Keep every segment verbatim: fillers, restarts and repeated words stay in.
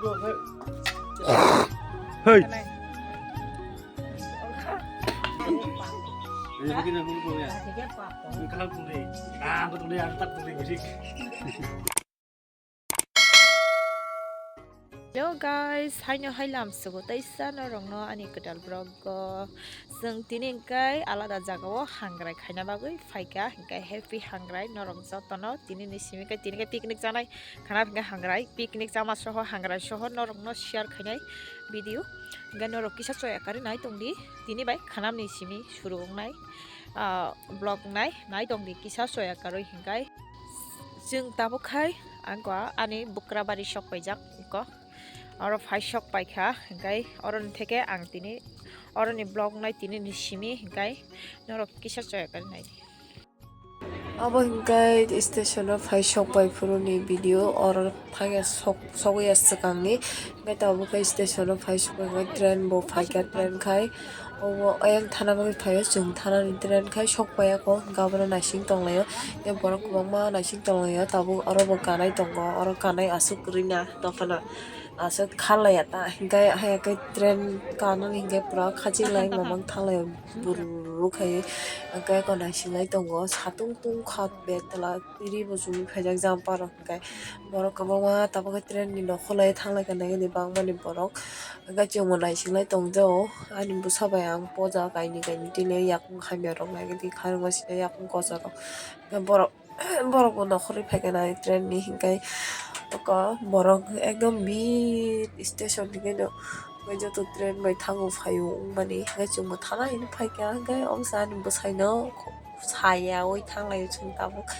Hey. Hello guys, haino hai lam sugo teisa norokno ani kwtal vlog o. Chwng tini hwnkhe alada jagao hangrai khaina bagwi phaikha, hwnkhe happy hangrai norok jotono. Tini ni simi khe tini khe picnic chanai khana hwnkhe hangrai picnic chama soho hangrai soho norokno share khainai video. Hwnkhe norok kisa choya karwi nai tongdi, tini bai khanamni simi suru wngnai, ah, vlog wngnai nai tongdi kisa choya karwi hwnkhe. Chwng tabuk khai ang ani Bukrabari sok paijak wngkha. Oro phai sok paikha, hwnkhe oroni theke ang tini oroni vlog nai tini ni simi hwnkhe norok kisa choya karwi nai. Abo hwnkhe station o phai sok pai phuru ni video, oro thangya sok sogwi ya swkang ni, hwnkhe tabuk khe station o phai sok pai hwnkhe train bo phaikha, train khai obo ayang thana bagwi phaio, chwng thana ni train khai sok pai ya kho, hwnkhe abono naising tong laio, tei borok kwbangma naising tong laio, tabuk oro bo kanai tongo, oro kanai aswk kwrwi na dophano. Aswk khalaiya ta, hwnkhe haiya khe train kanani hwnkhe pura khachik lai mamang thanglaiyo, bururu khai, hwnkhe eko naising lai tongo, satung tung kha betla twi bo chumui phaijak jumper rok, hwnkhe borok kwbangma tabuk khe train ni nokhorlai thanglai kha nai bangmani borok, hwnkhe chwngbo naising lai tongjago. Ani bwsa bai ang poja kainwi kainwi tini yakung hamya rok naikhe tini kharokma side yakung kochar rok, hwnkhe borok. Borok bo nokhorwi phaikha nai train ni hwnkhe oko borok ekdom bit station hwnkhe no joto train bai thango phaio wngmani hwnkhe chwngbo thana hinwi phaikha hwnkhe o bwsa ani bwsaino sayawi thanglaio chwng tabuk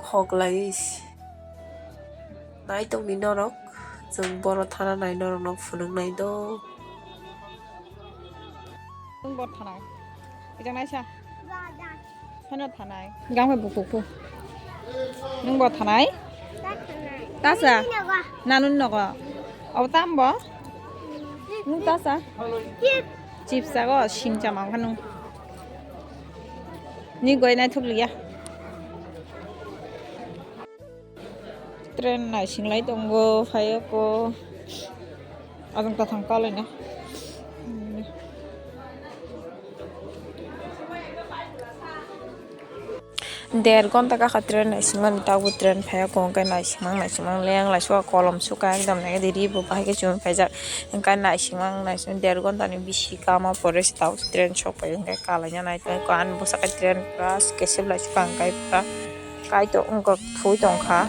khoklaiwi nai tongdi norok chwng boro thana nai norokno phunuknai do. Nwng bo thanai. Kijang naisa. Hano thanai. Gang bai bukuk ku. Nwng bo thanai. Tasa. Nanun nogo. Abo tam bo. Nwng tasa. Chips jago singcha mang kha nwng. Ni goi nai thuk liya. Train naising lai tongo, phai o ko. Ajang tathang kalai na. Der gonta kakha train naising mani, tabuk train phai o ko, hwnkhe naising mang, naising mang, leng lai suka, kolom suka, ekdom nai di ri bo bahai khe chumui phaijak, hwnkhe naising mang, naising der gonta ni bisi kama pore se tabuk train sok pai o, hwnkhe kalai na nai tong kha, ani bwsakhe train pura kesep lai suka, hwnkhe pura. Kaitor wngkha, thwi tongkha.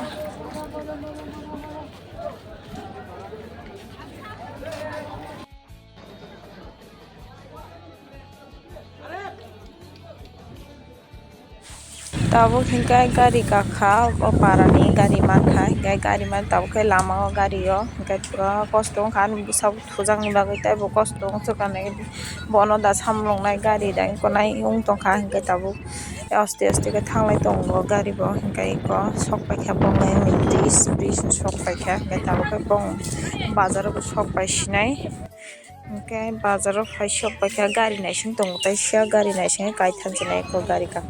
Tabuk hwnkhe gari kakha, o parani gari mankha, hwnkhe gari man tabuk khe lama o gari o, hwnkhe pura kosto wngkha, ani bwsa bo thujakni bagwi teibo kosto wngsukkha, bono da samloknai gari da wngkha, wng tongkha, hwnkhe tabuk. Aste aste khe thanglai tongo gari bo, hwnkhe eko sok paikha bongni bridge, bridge sok paikha, hwnkhe tabuk khe bong bazar o bo sok pai sinai, hwnkhe bazar o hai sok paikha gari naising tongo, teisa gari naising kaitha se nai eko gari ka.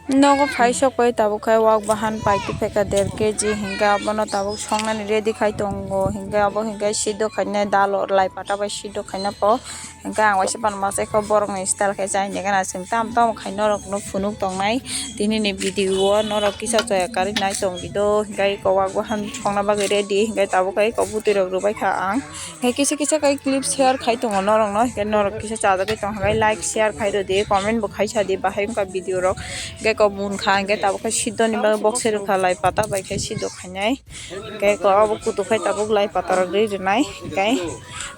Nogo phai sok pai tabuk khai wak bahan paitwi phaikha der kg hwnkhe abono tabuk songnani ready khai tongo hwnkhe abo hwnkhe sidok khainai dalo lai pata bai sidok khaina po hwnkhe ang waisa panma se kho borokni style khe chaini gana chwng tam tamo khai norokno phunuk tongnai tini ni video o norok kisa chaya karwi nai tongdi do hwnkhe eko wak bahan songna bagwi ready hwnkhe tabuk khai eko bwtwi rok rwbaikha ang. Hwnkhe kisa kisa khe clip share khai tongo norokno, hwnkhe norok kisa chajagwi tong hwnkhe like share khai rwdi, comment bo khai sadi bahai wngkha video rok. Hwnkhe kok munkha hwnkhe tabuk khe sidoni bagwi bokse rwkha lai pata bai khe sidok khainai. Hwnkhe kok abo kutuk khai tabuk lai pata rok rwi rwnai. Hwnkhe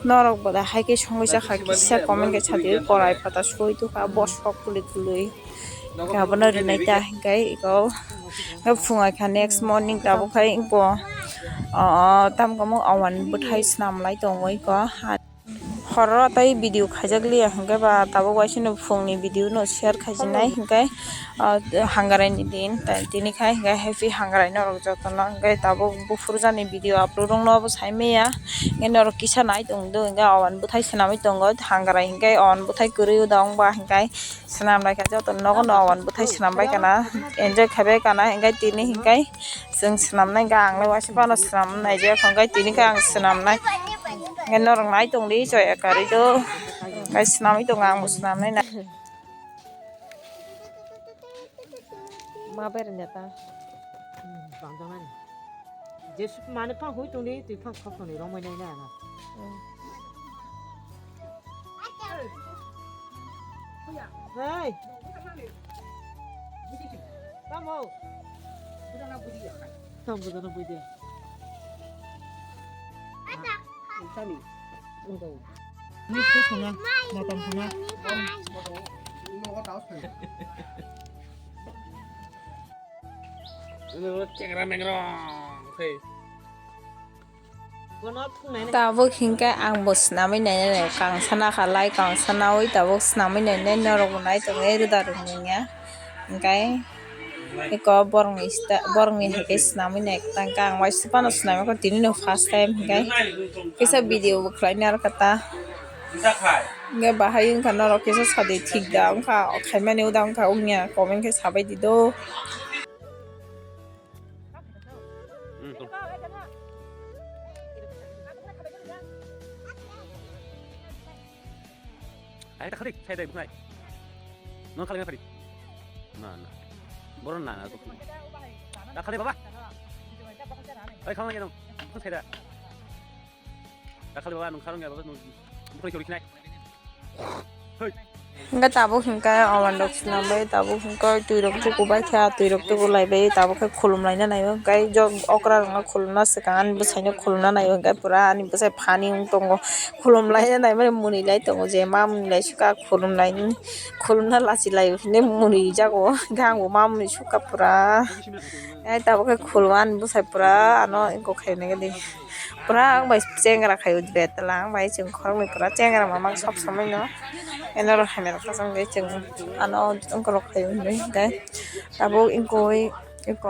norok bo da hai khe songwi chakha kisa comment khe sadi, korai pata soi tukha bosok kwlwi kwlwi. Hwnkhe abono rinai ta hwnkhe eko phungai kha next morning tabuk khai eko, o, o, tam kamo awan bwthai snam lai tongo eko. Horo tei video khaijak liya hwnkhe ba tabuk waisano phungni video no share khaijinai hwnkhe, ah, Hangaraini din, tei tini khai hwnkhe happy Hangarai norok jotono hwnkhe tabuk buphurjani video upload wngno bo saimaya hwnkhe norok kisa nai tongdo hwnkhe awan bwthai swnamwi tongo Hangarai hwnkhe awan bwthai kwrwi da wngba hwnkhe. Swnam naikha joto nogo no awan bwthai swnam bai kana, enjoy khai bai kana, hwnkhe tini hwnkhe chwng swnam nai, ang le waisa phano swnam nai je, hwnkhe tini khe ang swnam nai. Hwnkhe norok nai tong di, joya kwrwi do, hwnkhe swnamwi tongo, ang bo swnam nai na. Ma bereng ya ta. Jesu mane phang hui tongdi, twi phang khok tongdi, romoi nai na. Hey. Tamo. Tamo buda na buda. Ni tu sana, matang sana. Ini chengra mengra. Hey. Tabuk hinkhe ang bo swnamwi nainai, kangsa nakha lai, kangsa naui tabuk swnamwi nainai, norok bo nai tongwi rwda rwngwi wngya. Hinkhe eko borokni sta-, borokni hai khe swnamwi nai kwtal khe ang waisa phano swnamwi kha, tini no first time hinkhe kisa video bo khlainai arokhe ta. Hinkhe bahai wngkha norok kisa sadi thik da wngkha, khaimani uda wngkha wngya comment khe sabai di do. Hmm, tong. Ai, ta khalik, sai dai, bunai. Non khalik na khalik. Na, na. Boron na, na. Ta khalik, baba. Ai, khamang ya dong. Sai da. Ta khalik, baba, non kharang ya, baba, non. Bukhai chori khnai. Hei. Hingke tabuk hingke awan rok swnam bai, tabuk hingke twi rok tuku bai kha, twi rok tuku lai bai, tabuk khe khulum laina nai o, hingke jok okra rok no khulum na swkang, ani bwsai no khulum na nai o, hingke pura ani bwsai funny wng tongo, khulum laina nai mani muni lai tongo, je ma muni lai suka khulum lai, khulum na lachi lai o, hine muni jago, hingke ang bo ma muni suka pura, ai tabuk khe khulum ani bwsai pura ano eko khaina nai di. Pura ang bai chengra khai o betla, ang bai chwng khoroknwi pura chengra mamang sob somoi no. Eno rok hamya rok khasang bai chwng ano wngkorok khai o hinwi hwnkhe tabuk wngkoi eko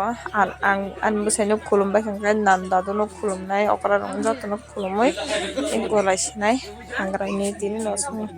ang ani bwsai no khulum bai kha hwnkhe nan dadu no khulumnai okra rok joto no khulumwi wngkor lai sinai hangra hinwi tini no swngo.